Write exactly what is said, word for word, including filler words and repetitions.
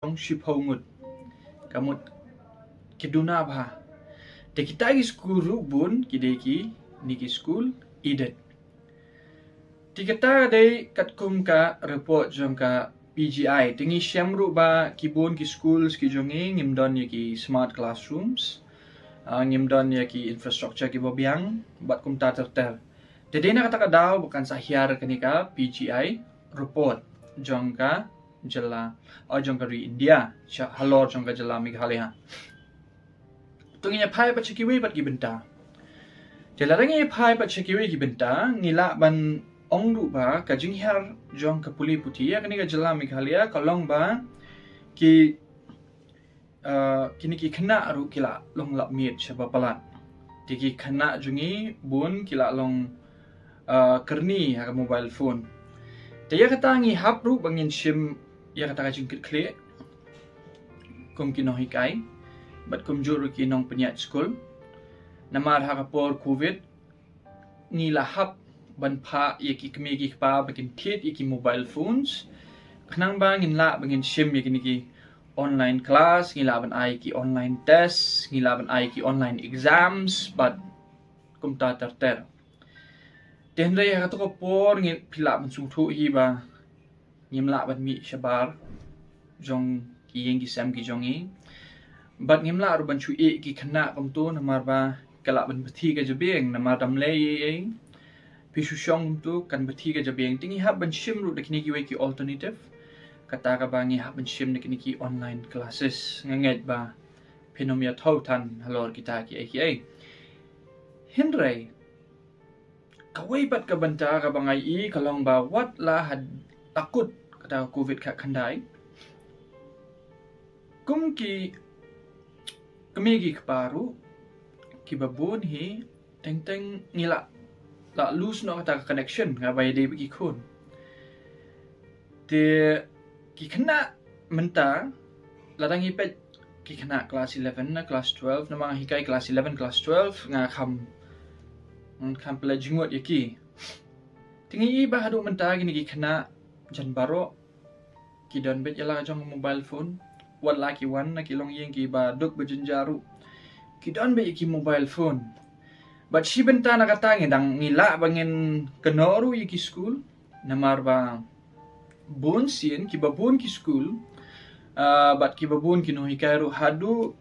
shiphew ngut. Ka mut ki duna bha. Te kita ki skul ruh bun ki dei kine ki skul aided. Te kata ka dei katkum ka report jong ka P G I. Te ngi shem ruh ba ki bun ki schools ki jong ngi ngim don ïa ki smart classrooms. Ah, ngim don ïa ki infrastructure kiba biang bad kumta ter ter. Te dei na kata ka daw ba kan sa hiar kane ka P G I report jong ka jylla, oh, jong ka ri India, sha halor jong ka jylla Meghalaya. To ngin ïa phai pat sha kiwei pat ki bynta. Te lada ngin ïa phai pat sha kiwei ki bynta, ngi lah ban ong ruh ba ka jinghiar jong ka pule puthi ïa kane ka jylla Meghalaya ka long ba ki, uh, kine ki khynnah ruh ki la long lap miet shaba palat. Te ki khynnah jong ngi bun ki la long, uh, kyrni ha ka mobile phone. Te ïa kata ngi hap ruh ba ngin shim ïa kata ka jingkitkhlieh kum ki nonghikai bad kumjuh ruh ki nongpynïaid skul. Namar ha ka por covid ngi la hap ban phah ïa ki kmie ki kpa ba kin thied ïa ki mobile phones. Khnang ba ngin lah ba ngin shim ïa kine ki online class, ngi lah ban ai ki online test, ngi lah ban ai ki online exams bad kumta ter ter. Te hynrei ha kato ka por ngi phi lah ban sngewthuh hi ba ngim lah ban mih shabar jong ki ïing ki sem ki jong ngi. Bad ngim lah ruh ban shu ïeh ki khynnah kumto namar ba ka lah ban bthi ka jabieng namar dam lei ei ei. Phi shu shong kumto kan bthi ka jabieng. Te ngi hap ban shim ruh da kine kiwei ki alternative. Kata kaba ngi hap ban shim da kine ki online classes. Nga ngeit ba phin ym ïathaw than halor kita kiei kiei. Hynrei kawei pat ka bynta kaba nga ïohi ka long ba wat la ha, la kut kata ka covid khatkhyndai, kum ki kmie ki kpa ruh kiba bun hi teng teng ngi la, la lose noh kata ka connection kaba ïadei bad ki khun. Te ki khynnah mynta, lada ngi peit ki khynnah class eleven na class twelve, namar nga hikai class eleven, class twelve, nga kham, nga kham pynleit jingmut ïa ki. Te ngi i ba haduh mynta kine ki khynnah jan baroh ki don beit ïa la ka jong ka mobile phone. Wat la ki wan na ki longïing kiba duk ba jynjar ruh, ki don beit ïa ki mobile phone. Bad shi bynta na kata ngi dang, ngi lah ba ngin kynnoh ruh ïa ki skul. Namar ba bun sien kiba bun ki skul, ah, bad kiba bun ki nonghikai ruh haduh